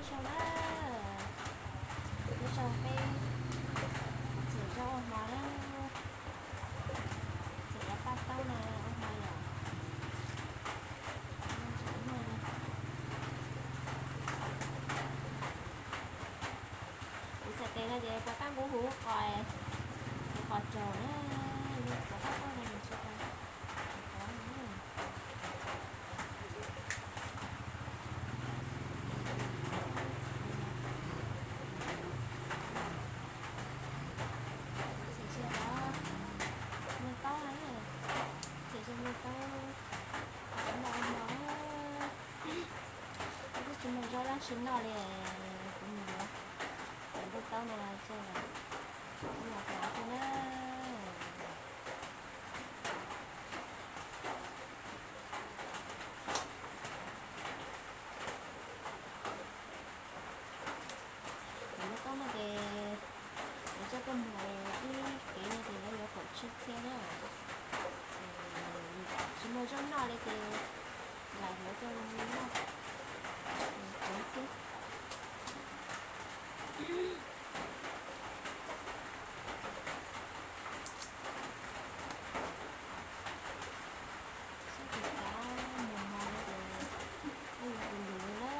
Zoo na, ib zaug peb txiav zaub ua hmo na, txiav cov paj taub no ua hmo yom. Kuv txhais tes no ces puas tab nqub huv qos, huv qos tsaus na, puas tab taub no tsis tau. Txiav tsis tau, me taub na, txiav tsis me taub, no no, twb tsis muaj zaub dab tsi noj li, kuv mus yuav cov nplooj taub no los tseg, los xav xwb na. Cov nplooj taub no ces lawv coj tuaj muag ib kev no ces lawv yuav kaum tsib txhiab na. Tsis muaj zaub noj li ces lam yuav coj los noj, kaum tsib txhiab. Saib tus kav mus mos no ces kuj yuav tus lus na.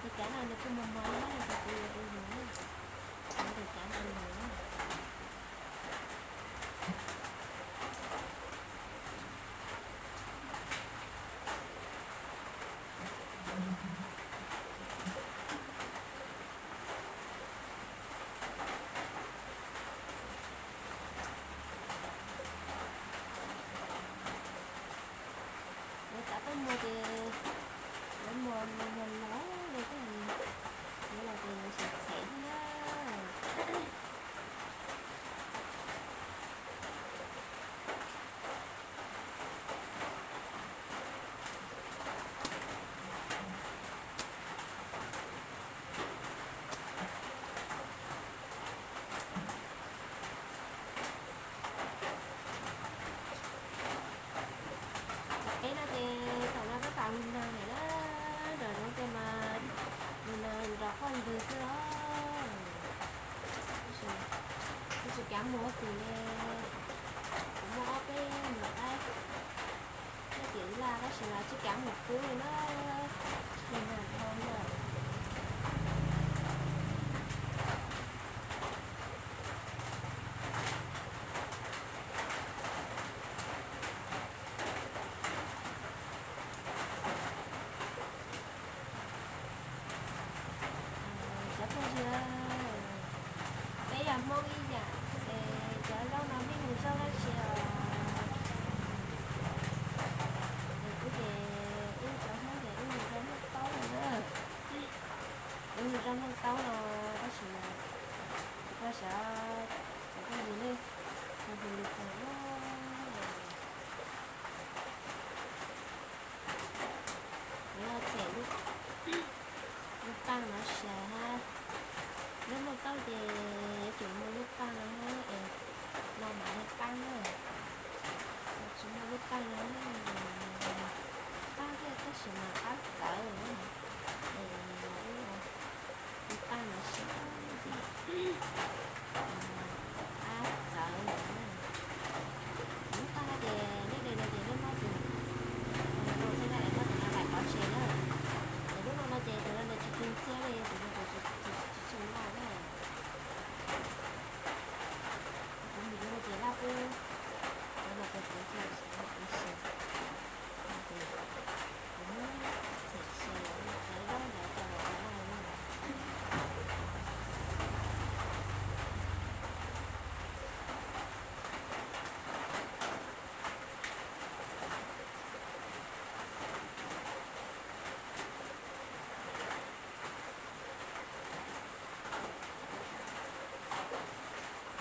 Tus kav no nws kuj mus mos na, tus kuv yuav tus lus na. Tus kav tus lus na. Lawv xav tuaj muag ces lawv muag los los li, lawv los ces lawv txhom txhem thiab na. Cov peb no ces thaum no tab tom mus nag lawm na, nram zoov ces mas mus nag nrov quaj ntws xwb os. Tab sis kav mus ua tim li, kuv muaj ob peb nyuam qaib, peb tim laj tab sis mas tsis kav mus pub li na, mus nag dhau na. Cov phooj ywg, peb yog Hmoob ib yam, es cov zaub no peb mus zaub dab tsi os? Es kuv ces wb cov Hmoob ces wb mus zaub Hmoob taub no na. Wb mus zaub Hmoob taub no, tab sis mas kuv pom xyov cov phooj ywg nej hu li cas na. Kuv los txhom lub paaj no sas hab. Lub Hmoob taub ces yuav tsum muaj lub paaj no hab es no mam li qab na. Tsis muaj lub paaj no, qab thiab tab sis mas qab txawv na. Es lub paaj no sas ces qab txawv lawm na. Lub paaj no ces nyob li no ces neb muab tus no thiab na, es muab tus no laim pov tseg na. Es lub no no ces tus no nws tsis tu ntxhiab li, tus no ces tsis tshee laj na. Kuv mus yuav no ces laj ub, tus no ces kuv tsis tshee laj ib si. Kuv muab txhom sas cov zaub ntawd rau lawv laj na.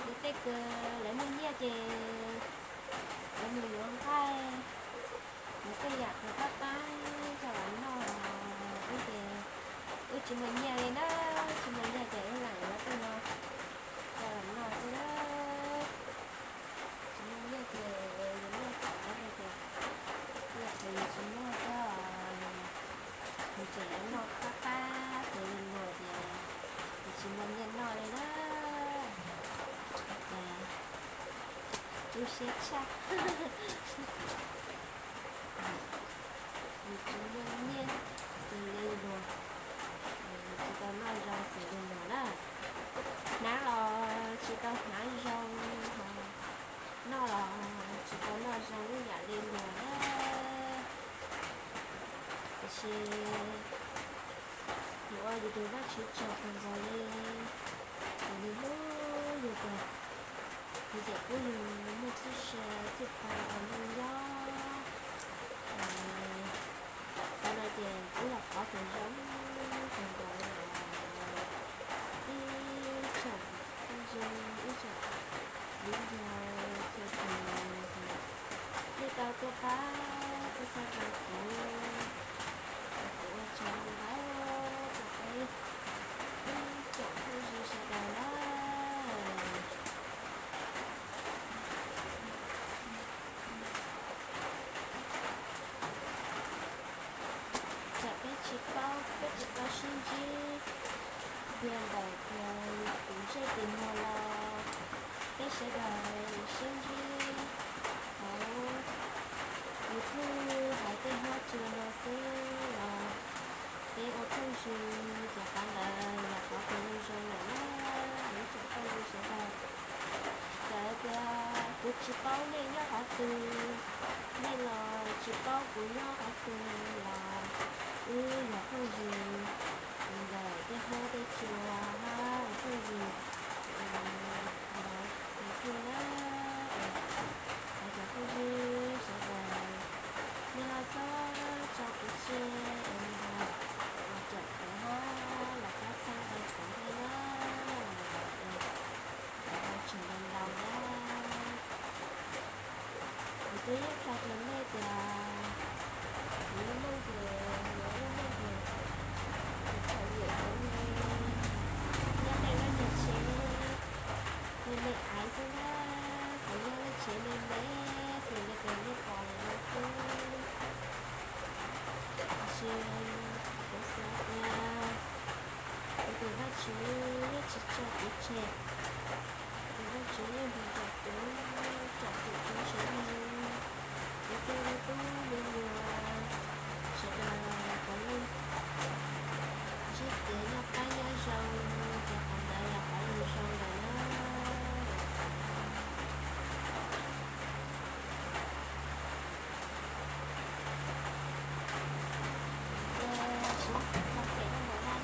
Yog tej kws lawv muaj nyiaj ces lawv mus yuav nqaij, yuav tej yam kws qab qab coj los noj. Wb ces wb tsis muaj nyiaj li na, tsis muaj nyiaj ces wb lam yuav tej no coj los noj xwb na. Tsis muaj nyiaj ces yus noj tsis tau li ces yam kws yus tsis muaj xwb. Tseem yuav noj qab qab xws li luag tias nws tsis muaj nyiaj noj li na. Ces tu siab tshaj. Nws tsis muaj nyiaj xws li luag, nws tsis tau noj zoo xws li luag na. Hnav los tsis tau hnav zoo, ho noj los tsis tau noj zoo ib yam li luag na. Tiam sis yus ua yus tus Vajtswv tsaug kawg nkaus li, nws hlub yus tas, nws tseem pub yus muaj txoj sia txoj pa ua neej nyob. Qhov no ces kuj yog qhov uas zoo kawg nkaus li os. Ib tsoom phooj ywg, ib tsoom viv ncaus txhua tus, nej tau tuaj pab tuaj txhawb nqa kuv, kuv ua tsaug ntau rau peb ib tsoom phooj ywg sawv daws na. Txawm peb tsis paub, peb tsis tau sib ntsib kiag ntawm tias tus ntsej tis muag los peb sawv daws sib ntsib hauv YouTube hauv tej huab cua no xwb los peb ua phooj ywg ces qhov ntawd yog qhov uas zoo zoo lawm na, ib tsoom phooj ywg sawv daws. Txawm tias kuv tsis paub nej nyob qhov twg, nej los tsis paub kuv nyob qhov twg los wb yog phooj ywg ntawm tej huab tej cua hab phooj ywg ntawm YouTube na. Thov cov phooj ywg sawv daws nej ho txhob tso kuv tseg es los caum kuv hab los pab txhawb nqa kuv thiab na. Ua tsaug ntau ntau na. Kuv twb yeej hais rau nej tias kuv lub neej ces, kuv lub neej ces kuv txom nyem heev li, nyob tej lub nyuag tsev me me aiv xwb na, kuv nyob lub tsev me me xws li uas nej pom ntawm no xwb. Tiam sis kuv xav tias kuv tus Vajtswv yeej tsis tso kuv tseg, kuv tus Vajtswv yeej nrog kuv, tsom kwm kuv tsev neeg, kuv tej me tub me nyuam sawv daws puav leej ntsib kev noj qab nyob zoo, ces qhov ntawd yog qhov uas zoo lawm na. Ces kuv los txhais rau npaum no na,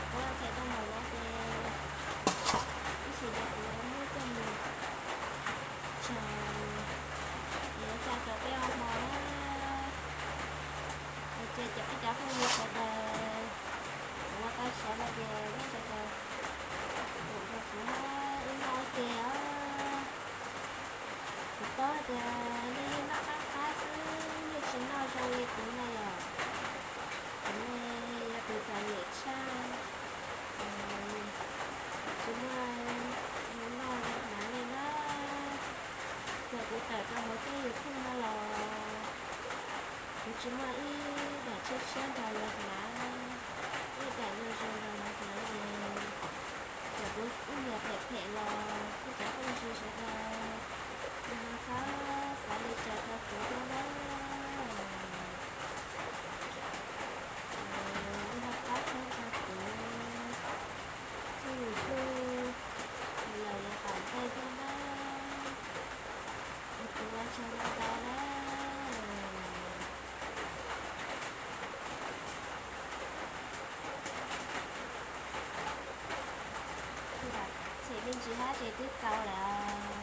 kuv los txhais rau npaum no ces ib sim no kuv muab coj mus tsaug, yuav tsa rau peb ua hmo na. Ces cov peb cov phooj ywg sawv daws, kuv ua tau siav no ces nej sawv daws koom nrog kuv wb noj ua ke os. Kuv paub tias nej yeej noj qab qab xwb, nej tsis noj zoo li kuv na yom. Kuv yog tus txom nyem tshaj, tsis muaj zoo noj zoo hnav li na. Txawm kuv tawm rau hauv peb YouTube no los kuv tsis muaj ib daim tshiab tshiab nrog lawv hnav, ib daim zoo zoo nrog lawv hnav li. Txawm kuv ib niam phem phem los kuv cov phooj ywg sawv daws, nej ho txhob xav li cas rau kuv thiab na. Nej ho pab txhawb nqa kuv thiab YouTube los yav tom ntej thiab na. Kuv ua tsaug ntau ntau na. Txhais me ntsis hab ces twb txaus lawm os.